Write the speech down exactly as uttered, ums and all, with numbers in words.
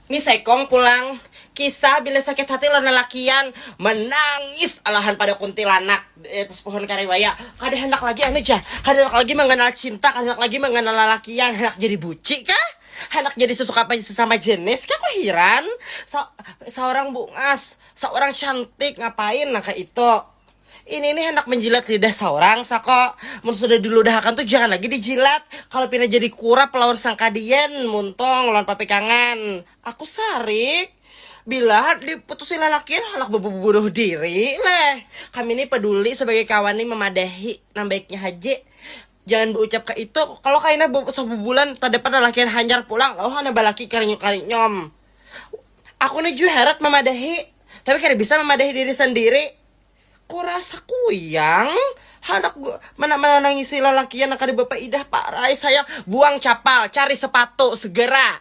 Ni saikung pulang kisah bila sakit hati lawan lalakian, menangis alahan pada kuntilanak di atas pohon kariwaya. Kada hendak lagi anu ja, kada hendak lagi mengenal cinta, kada hendak lagi mengenal lalakian, hendak jadi buci kah? Hendak jadi susuka apa sesama jenis kah? Kok hiran? Sa seorang bungas, seorang cantik ngapain nang kaya itu? Ini nih hendak menjilat lidah seorang sako. Mun sudah diludahakan tuh jangan lagi dijilat. Kalau pina jadi kurap lawan sangkadian, muntung lawan papikangan. Aku sarik. Bila diputusi lalakian, anak bunuh diri leh. Kami ni peduli sebagai kawan ni memadahi nang baiknya haji. Jangan berucap ke itu. Kalau kaina sabubulan tadapat lalakian hanyar pulang, lalu hana balaki karinyum-karinyum. Aku ni jua herat memadahi, tapi kada bisa memadahi diri sendiri. Kurasa kuyang, handak mana mana nangisi lalakian nang kada bapaidah, parai sayang, buang capal, cari sepatu segera.